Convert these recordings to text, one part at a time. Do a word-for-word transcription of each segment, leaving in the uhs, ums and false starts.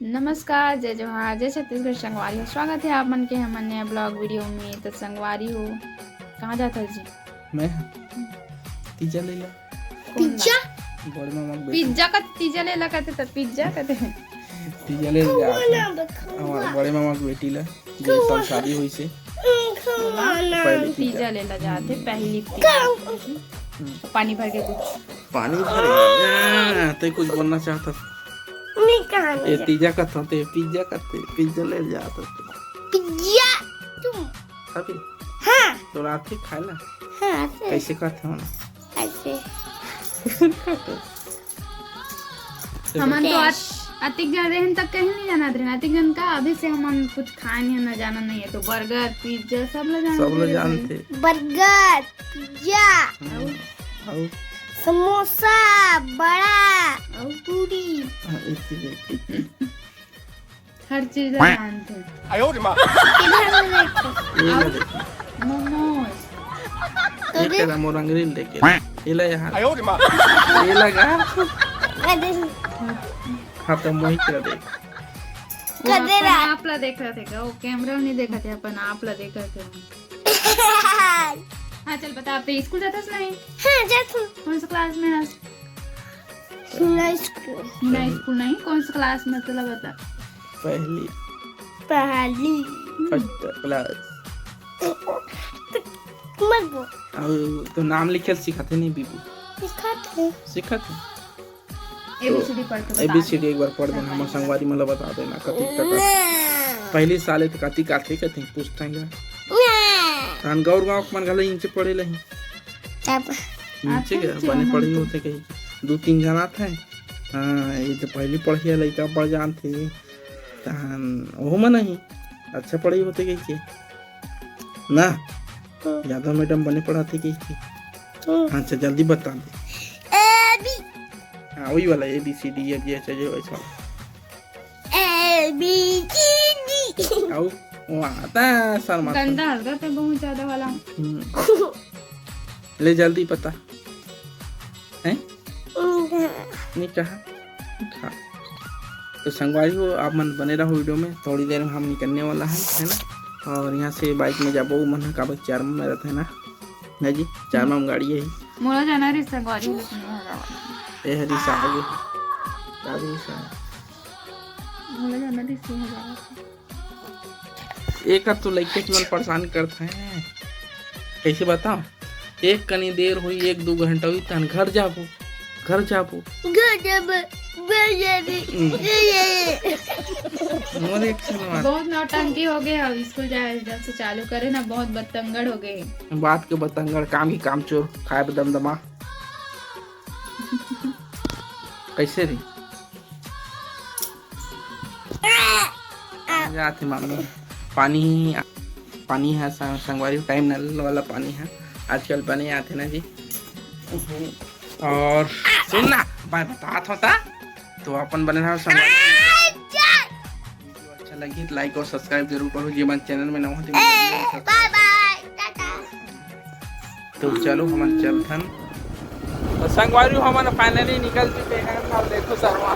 नमस्कार, जय जोहार, जय छत्तीसगढ़ संगवारी हो। स्वागत है आप मन के हमर नया ब्लॉग वीडियो में। तो संगवारी हो, कहाँ जात हस जी? मैं तीजा ले ला। कौन ला? पिज्जा? बड़े मामा के बेटी। पिज्जा का तीजा ले ला कहते तो पिज्जा कहते हैं। तीजा ले ला। हमारे बड़े मामा के बेटी ला, जे साल शादी हुई से। पहली तीजा। तीजा ले ला जाते, पहली तीजा। पानी भर के कुछ। पानी भर के। हाँ, ते कुछ बोलना चाहता। नहीं, कहाँ नहीं ये जा- तीजा का था, ते पिज्जा का, ते पिज्जा ले जाता। पिज्जा? तुम? अभी? हाँ। तो रात के खाए ला? हाँ, ऐसे। कैसे कहते हो ना? ऐसे। हमन तो अत-, अतिक जन रहन तक कहीं नहीं जाना रहन। अतिक जन का अभी से हमन कुछ खाए नहीं, ना जाना नहीं है। तो बर्गर, पिज्जा सब ला जानते सब ला हैं भाई। जानते। बर्गर, पिज्जा, हम्म। अउ? समोसा, बड़ा, अउ? पूरी। हाँ, इसी देखिए। हर चीज ला जानते हैं। आयो रे माँ। किधर में देखो? ये ना देखो। मोमोज। तो ये देख। तेरा मोर अंग्रेज लेके। ये ला यहाँ। आयो रे माँ। ये लगा। मैं देख। हाँ, तो मोहित ला देख। वो कदे अपन ला। आप ला देख रहे थे क्या? वो कैमरा नहीं देखा थे, अपन आप ला देख रहे थे। हाँ, चल बता, आप तो स्कूल जाता नहीं? हाँ, जाता हूँ। कौन सा क्लास में है? नहीं स्कूल। नहीं स्कूल नहीं, कौन सा क्लास में, चला बता। पहली। पहली। First class. मत बोल। अब तो नाम लिखे सिखाते नहीं बीबू। सिखाते। सिखाते। एबीसीडी पढ़ के बता एबीसीडी दे। एक बार पढ़ देना, हमर संगवारी मन ला बता देना, कतिक तक आथे। पहली साल ए त कतिक आथे, कतिक पूछता है। तहन गौर गाँव के मन घलो इंचे पढ़े लही। तब। इंचे आथे के तो बने हम पढ़ी तो। होते कही। दू तीन जन आथे। हाँ, ये तो पहली पढ़िया लइका पढ़ जानथे। तहन ओहू मन नहीं। अच्छा पढ़ी होते कही के। ना। हम्म। यादव मैडम बने पढ़ाथे कही के। हम्म। हाँ, अच्छा, जल्दी बता दे। A B. हाँ, वही वाला, A B C D, F G H I J, वैसा। A B C D. आओ, वो आता है, सर माता। गंदा हल्का था बहुत ज्यादा वाला। हम्म। ले जल्दी बता। हैं? हम्म। नहीं कहा? हाँ। तो संगवारी हो, आप मन बने रहो वीडियो में, थोड़ी देर में हम निकलने वाला है, है ना? और यहाँ से बाइक में जाबो, वो मन ह काबर चार में रहता है ना, है जी, चार में गाड़ी है। मोला जाना रे संगवारी, लेकिन नहीं होगा। ए हरी सा आगे। का भी सा। मोला जाना रे सिंह जाना। एक तो लइके मन परेशान करत हैं, कैसे बताओ? एक कनी देर हुई, एक दो घंटा हुई, तहन घर जाबो, घर जाबो। घर जाबो, घर जाबो। हम्म। मोर एक सुनवा। बहुत नौटंकी हो गए, अब स्कूल जाए जब से चालू करे ना, बहुत बतंगड़ हो गए। बात के बतंगड़, काम की कामचोर, खाए बदमदमा। कैसे रे? जात हे मामी। पानी, पानी है स-, संगवारी, टाइम नल वाला पानी है, आजकल बने आते ना जी। और सुन ना, मैं बतात होता तो अपन बने रहो संगवारी। अच्छा लगी तो लाइक और सब्सक्राइब जरूर करो, जे मन चैनल में नवा हो तो बाय बाय, टाटा। तो चलो हमन चलथन। तो संगवारी हमन finally निकल चुके हैं। अब देखो शर्मा,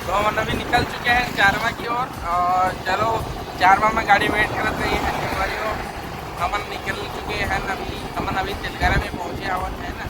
तो हमन अभी निकल चुके हैं चारमा की ओर। और चलो, चारमा में गाड़ी wait करत रही है संगवारी हो। हमन निकल चुके हैं अभी, हमन अभी तेलघरा में पहुंचे आवत है ना।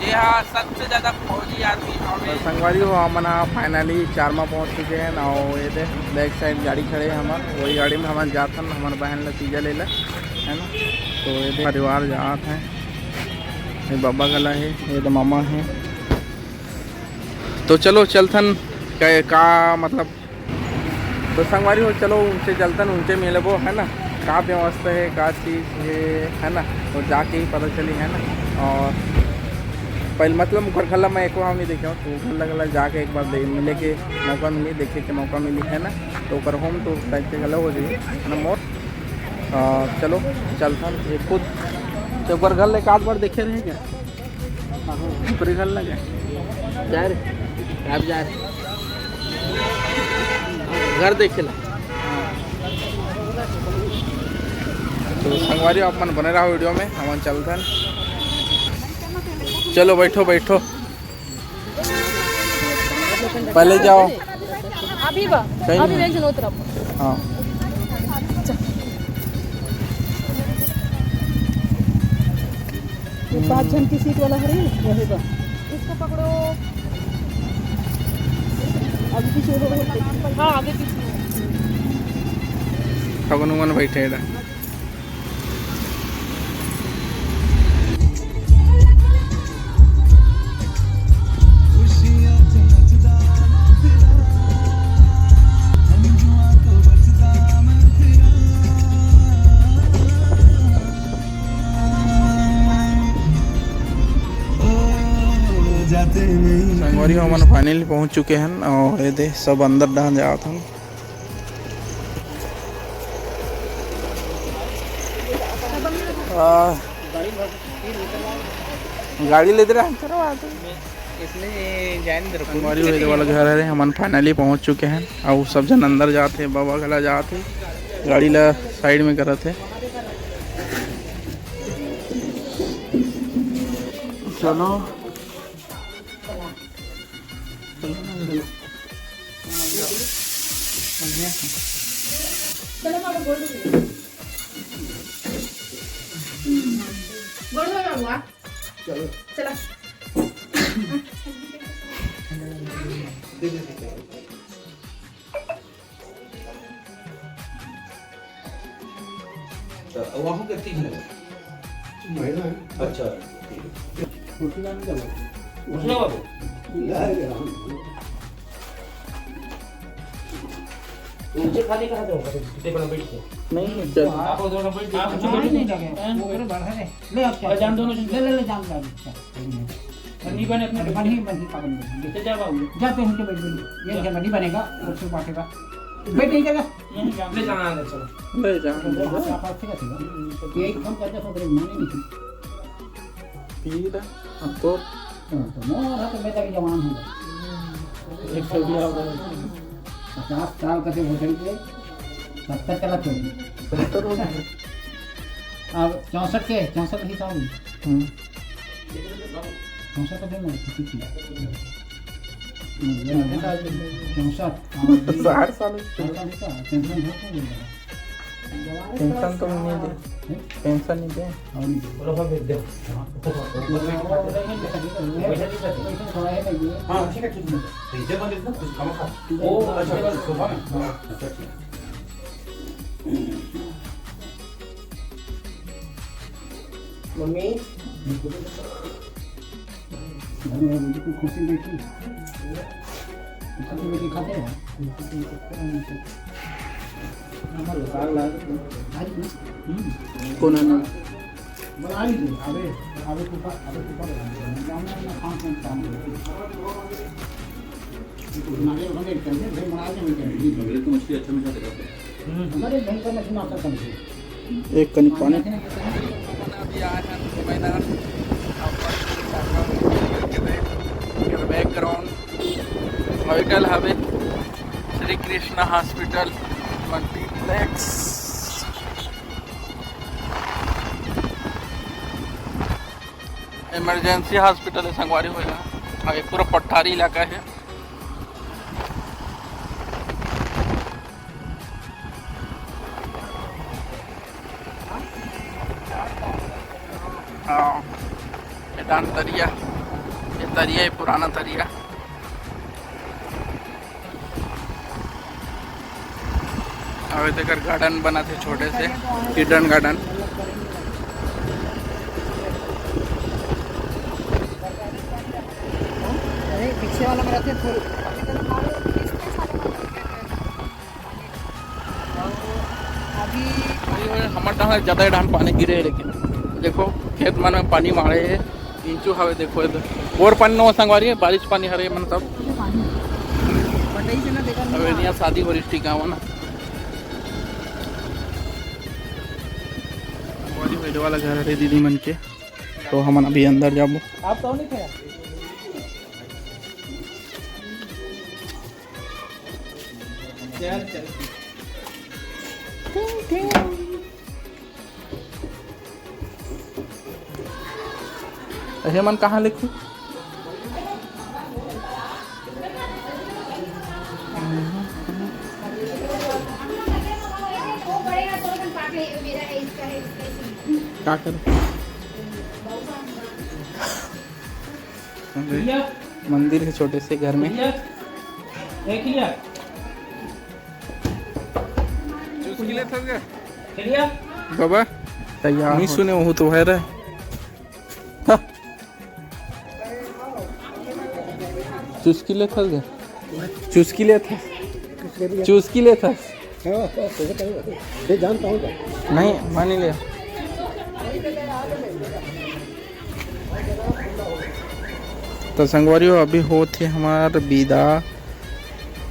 ये हाँ सबसे ज्यादा फौजी आदमी हवे। तो संगवारी हो, हमन हा finally चारमा पहुंच चुके हैं ना। और ये दे back side गाड़ी खड़े हैं हमर, वही गाड़ी में हमन जाथन, हमर बहन ला तीजा ले ला, है ना। तो ये दे परिवार जात है, ये बाबा गला है, ये दे मामा है। तो चलो चलथन, का, का मतलब तो संगवारी हो, चलो उनसे चलतन, उनसे मिलबो, है ना, का व्यवस्था है, का चीज़ है, है ना, तो जाके ही पता चली, है ना। और पहले मतलब ओकर घर ला मैं एको बार नहीं देखे हूँ, तो ओकर ला, ला जाके एक बार दे, मिले के मौका मिली, देखे के मौका मिली, है ना, तो ओकर home tour type के घलो हो जाई, है ना मोर। और चलो चलतन ये खुद, तो ओकर घर ला एक आध बार देखे रहे क्या? ऊपरी घर लगे। जा रे, आप जा रे। घर देखे ला। तो संगवारी, आप मन बने रहो वीडियो में, हमन चलथन। चलो, बैठो, बैठो। पहले जाओ। अभी बा, कहीं अभी नहीं। Range होत रहा। हाँ। ये पाँच जन की सीट वाला है, वही बा। इसको पकड़ो। अभी पीछे हो। हाँ, आगे पीछे। फगनू मन बैठे हे। संगवारी हो, हमन finally पहुंच चुके हन और ये दे सब अंदर डहन जावत हन। आ, गाड़ी लेते रहे, चलो आ तो। इसने जाए नहीं दे रहा। संगवारी हो, ये वाला घर हरे, हमन finally पहुंच चुके हैं। अउ सब जन अंदर जात हे, बाबा घला जात हे, गाड़ी ला side में करत हे। चलो। चला। अच्छा, वहाँ के तीन है। महिला है। अच्छा, ठीक है। उठना नहीं जाना। उठना बाबू। जाएगा। नीचे खाली कहाँ जाऊँगा? टेबल में बैठ के। नहीं, चल। आप उधर बैठ जाओ। आप हाँ, नहीं लगे। वो मेरे बाहर है। ले आप और जान दोनों ले, ले, ले, जान दो। अच्छा, कोई नहीं। और नहीं बने अपने अरे, बनी, बनी, पागल नहीं। ले जा बाबू। जा तो उनके बैठ, बैठ। ये जा। जमा नहीं बनेगा, और से बांटेगा। बैठ नहीं जाएगा। नहीं, जान ले दो। जाना अंदर, चलो। ले जाना। तो आप आपसे क्या सीखा? ये एक काम करते हो, तेरे माने नहीं थी। पी ले, अब तो। हाँ, तो मोर है तो मैं तभी जवान हूँ। एक सौ भी आओ। पचास साल का से होटल पे सत्तर चला छोड़। सत्तर हो गए। अब चौंसठ के, चौंसठ ही साल। हम्म। चौंसठ का दिन है, किसी की। हम्म, ये ना, चौंसठ। साठ साल हो चुके। साठ साल ही का, पेंशन बहुत हो गया। पेंशन तो नहीं दे, पेंशन नहीं दे। हाँ, ठीक है, ठीक है। वो अच्छा, बस सोफा में। हाँ, अच्छा, ठीक। मम्मी। अरे, मुझे कोई खुशी देखी। खुशी में दिखाते हैं। हमारे साल लागे। आज ना? हम्म। कौन है ना? बना लीजिए। अबे, अबे तूफा-, अबे तूफा बना लीजिए। जाओ ना, अपना काम, काम, काम करो। ये तो बना के, बना के, बना के, बना के। मछली तो मछली अच्छा मीठा देगा। हम्म। हमारे ढंग का मछली मारता कम से। एक कनिक पानी। अभी आए हैं मैदान। बैकग्राउंड हॉस्पिटल हवे, Shri Krishna hospital multiplex. Emergency hospital है संगवारी हो यहाँ। हाँ, ये पूरा पठारी इलाका है। हाँ, ये डान तरिया, ये तरिया, ये पुराना तरिया। अउ एकर गार्डन बनत हे छोटे से, हिडन गार्डन। अरे, पीछे वाला में रहते फूल। अभी हमर डहार ज्यादा डाहन पानी गिरे हे, लेकिन देखो खेत मन में पानी मारे हे। इंचू हवे, देखो, एदे बोर पानी नो संगवारी हे, बारिश पानी हरे मन सब। अब एनिया शादी हो रही टीका ना। संगवारी हो, एदे वाला घर हरे दीदी मन के, तो हमन अभी अंदर जाबो। आप तो नहीं खाया? चल, चल। अहे मन कहाँ लिखी? का करूँ? मंदिर है छोटे से घर में। चुस्की लेत हस गे? बाबा, तैयार नहीं हो। सुने, वो तो है रे। हाँ। चुस्की लेत हस गे? चुस्की लेत हस? चुस्की लेत हस? हाँ, हाँ, हाँ, हाँ। ये जानता हूँ क्या? नहीं, मैं नहीं लिया। तो संगवारी हो, अभी होत हे हमर बिदा,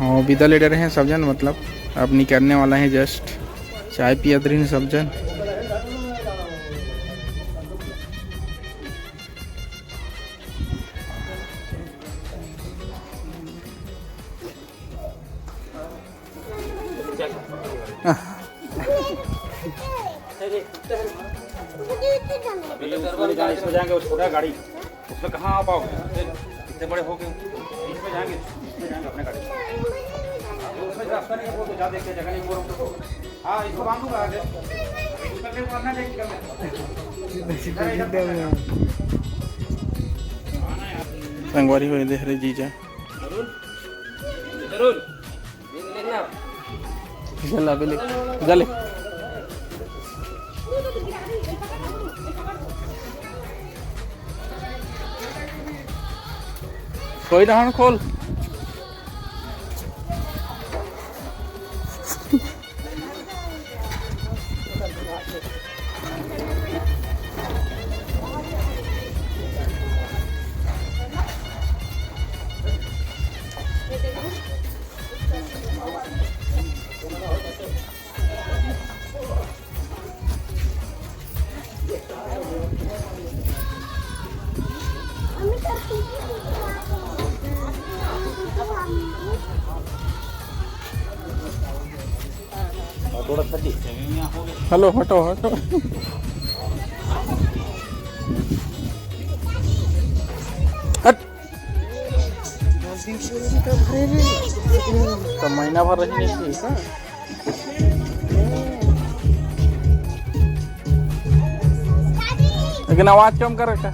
और बिदा ले डरे हैं सब जन, मतलब अब निकलने वाला है, just चाय पियत रहिन सब जन। अभी तो इसमें जाएंगे, वो छोटा गाड़ी, उसमें कहाँ आ पाओगे? इतने, इतने बड़े हो गए, इसमें जाएंगे, इसमें जाएंगे अपने गाड़ी। उसमें रास्ता नहीं है, वो तो जा देख के जगह नहीं, वो रोक दो। हाँ, इसको बांधूंगा आगे। उसमें फिर वरना देख के मैं। संगवारी हो, ये देख रहे जीजा। जरूर। चल, अबे ले, जा ले। कोई डहन खोल। हेलो, हटो, हटो। हट। तो महीना भर रही नहीं थी, हाँ? लेकिन आवाज कम कर रखा।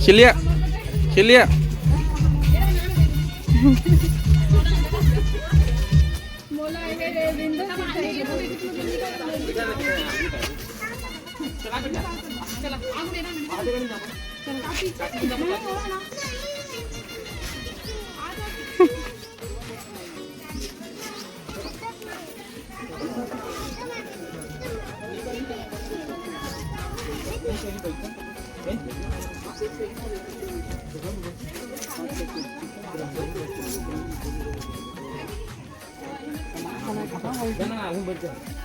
चिल्लिया, चिल्लिया।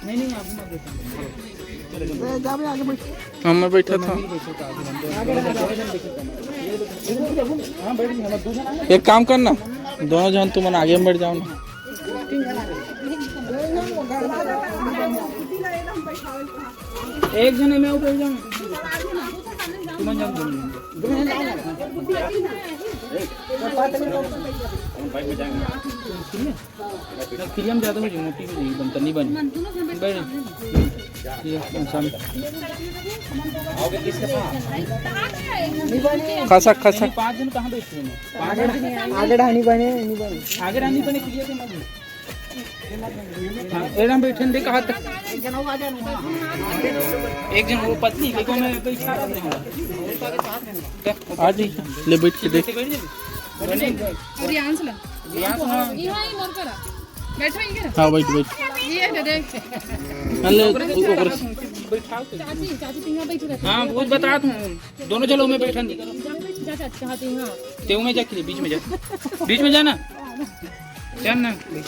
नहीं, नहीं, आप मत बैठो। ए, जा बे, आगे बैठ। हाँ, मैं बैठा था। एक काम करना, दोनों जन तुमन आगे में बैठ जाओ ना। एक जने मैं ऊपर जाऊँ। तुमन जाओ, दोनों जन। खिरिया में ज्यादा हो जाए, मोटी हो जाएगी, बनता नहीं बने। बैठ। ये, हाँ, सामने। खसक, खसक। पाँच जन कहाँ बैठते हैं? पाँच जन। आगे डाहनी बने, नहीं बने। आगे डाहनी बने, खिरिया के मत। हाँ, एड़ा बैठन दे, कहा था। एक जन वो पतली, देखो मैं बैठा रहते हैं। आ जी, ले बैठ के देख। और यहाँ से ला। यहाँ से हाँ। यहाँ ही मोर करा। बैठो, ये रहा। हाँ, बैठ, बैठ। ये दे दे। हाँ, ले, तू ओकरे से। चाची, चाची, तुम यहाँ बैठ रहते। हाँ, वो बता दूँ। दोनों चलो, मैं बैठा नहीं। जा, जा, चाची, हाँ, तुम यहाँ। तेऊ में जा, के बीच में जा। बीच में जाना। चल ना। ले,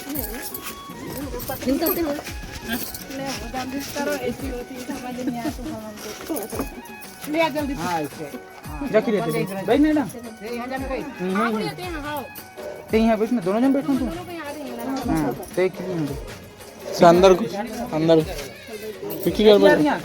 वो जल्दी करो, ऐसी होती है, समझ नहीं आया तो हम हमको। ले आ जल्दी। हाँ, ऐसे। जा, के बैठ ना। ये यहाँ जाने का है। हम्म, हम्म। आप लोग यहाँ आओ। ते यहाँ बैठ ना, दोनों जन बैठो तुम। दोनों को यहाँ आ रही है ना। हाँ, देख लीजिए। से अंदर, अंदर। विक्की गड़बड़ है।